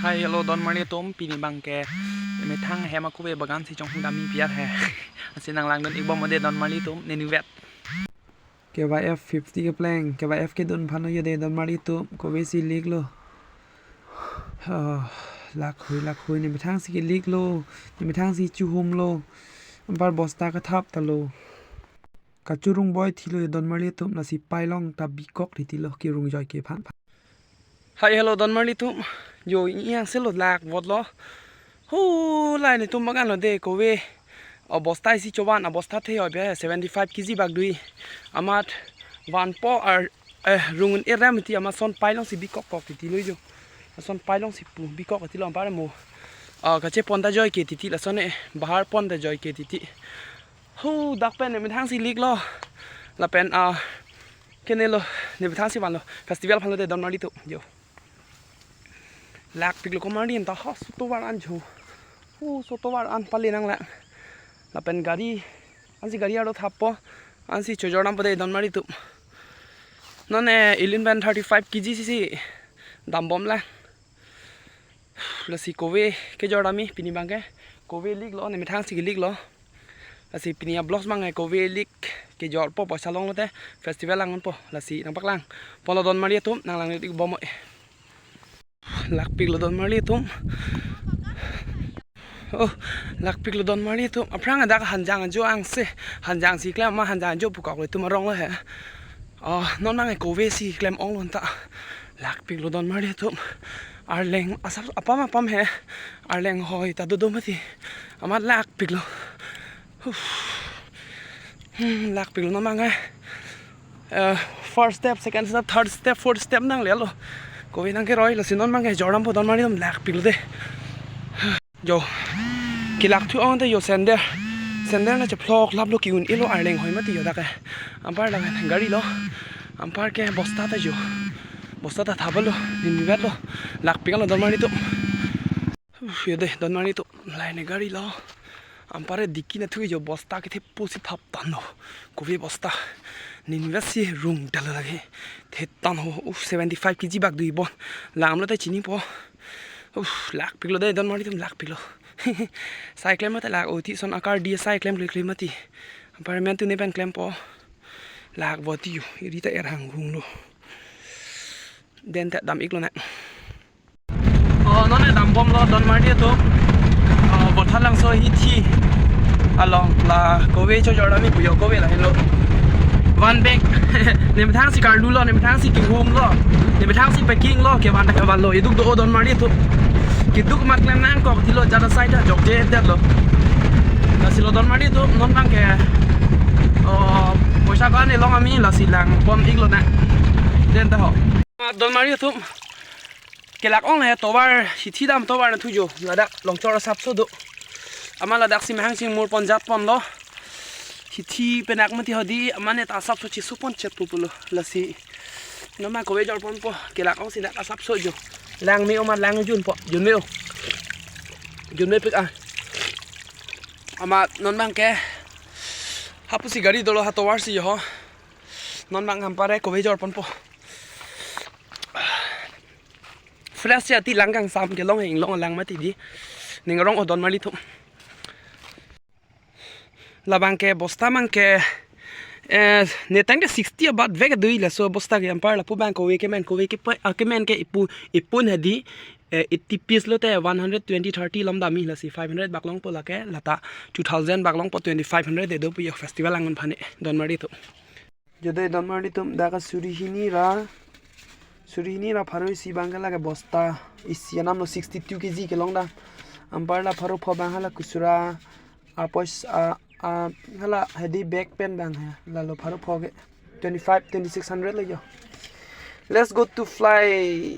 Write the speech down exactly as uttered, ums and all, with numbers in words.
Hi, hello, don marli atum, pini abangke methang hem akove bagan si chonghong dam-i piar he. Lasi nanglangdun-ik bom ode don marli atum, nenivet. K Y F fifty kepleng, K Y F kedun aphan ode don marli atum, kove si liklo. Ah, lakhui, lakhui, ne methang si keliklo, ne methang si chuhumlo. Anpar bosta kathap talo. Kachurung boi thilo don marli atum, lasi pailong ta bikok titilo kerung joike aphan. Hi, hello, don marli atum. Jo, ini yang selo lak votlo. Hu, lai netum bagan lo de kove. Abosta isi chovan, abosta the oi be seventy five K G bak dui. Amat vanpo ar, eh, rung un-e ram ti amat son pailong si bikok kok titilo jo. Son pailong si pu bikok titilo anpar mo. Ah, kache pon ta joike titi lason e bahar pon ta joike titi. Hu, dak pen ne methang si liklo. Lapen, ah, kenelo, ne methang si vanlo. Festival aphan lo de don marli atum. Jo. Lakpiklo komarli ta ha sotovar an jo. Hu, sotovar an pale nanglang. Lapen gari, ansi gari arlo thappo. Ansi chojor dampo de don marli atum. Non e, ilin pen thirty five K G si si dambomlang. Lasi kove kejor dam-i pini abangke. Kove liklo, ne methang si keliklo. Lasi pini a-vlogs abangke kove lik kejorpo, poisa longlo te festival langdunpo. Lasi nangpaklang. Polo don marli atum, nanglangdun-ik bom oi. Lakpiklo don marli atum. Oh, lakpiklo don marli atum. Aphrang dak hanjang jo angse. Hanjang si klem ma hanjang jo pukok le atum arong lo he. Oh, non abangke kove si klem onglo ta. Lakpiklo don marli atum. Arleng asap apam apam he. Arleng hoi ta dodo mati. Amat lakpiklo. Huh. Hmm, lakpiklo non abangke. Eh, first step, second step, third step, fourth step nanglelo. Kove nangkeroi, lasi non abangke jor dampo don marli atum, lakpiklo de. Jo. Kelak thu ong te jo sandal. Sandal na chephlok laplo, ke-un-elo, arleng hoi mati jo dak ke. Anpar dak gari lo. Anpar ke bosta ta jo. Bosta ta thaplo, nenivetlo. Lakpiklo don marli atum. Uf, yo de, don marli atum. Lai ne gari lo. Anpar diki na thu jo bosta kethepo si thap tanglo. Kove bosta. Nenivet si rung dal lagi. Thet tanglo. Uf, seventy five K G bak dui bon. Langlo ta chinipo. Uf, lakpiklo de don marli atum, lakpiklo. Sai klem mati lak oti son akar di sai klem klemkle mati. Anpar men tu ne pen klempo. Lak voti yo. Iri ta er hang hunglo. Den ta dam-iklo na. Oh, non e dambomlo don marli atum. Oh, Bothalangso hithi along la kove chojor dam-i pu jo, kove lahenlo. Van bag. Ne methang si karlulo, ne methang si kehumlo. Ne methang si packinglo, kevan ta kevanlo. Eduk do-o don marli atum. Keduk amat klem nangkok tilo, jada sai ta jokje det lo. Lasilo don marli atum, non abangke. Oh, poisa ko-an elong ami lasi langpon-iklo na. Den ta ho. Don marli atum. Kelak ong le tovar, hithi dam tovar na thu jo. Ladak Longchor asapso do. Amat ladak si mehang si mur pon jat ponlo. Hithi penak mati hodi, amat ne ta asapso chisu pon chet pupulo. Lasi. Nama kove jor ponpo, kelak ong si dak asapso jo. Lang me oma lang junpo, junme o. Junme pik a. Amat non abangke. Hapu si gari dolo ha tovar si jo ho. Non abang anpar kove jor ponpo. Fresh ya ti lang kangsam kelong, inglong lang mati di. Ning rong-o don marli atum. Labangke bosta abangke, eh, ne tangte sixty abat vek dui, laso bosta ke anpar lapu abang kove kemen, kove ke pa-, ah, kemen ke ipu, ipun hadi, eh, eighty piece lo te one hundred twenty thirty lam dam-i, lasi five hundred bak longpo lake, lata two thousand bak longpo, twenty five hundred de do pu jo festival langdun aphan ne, don marli atum. Jo de don marli atum, dak ke suri hini ra, suri hini ra pharo isi abangke lake bosta isi anamlo sixty two K G kelong da. Anpar la pharo pho abang hala kusura, a pois-, a, a, hala hadi bag pen abang he, lalo pharo pho ke twenty five, twenty six hundred le jo. Let's go to fly.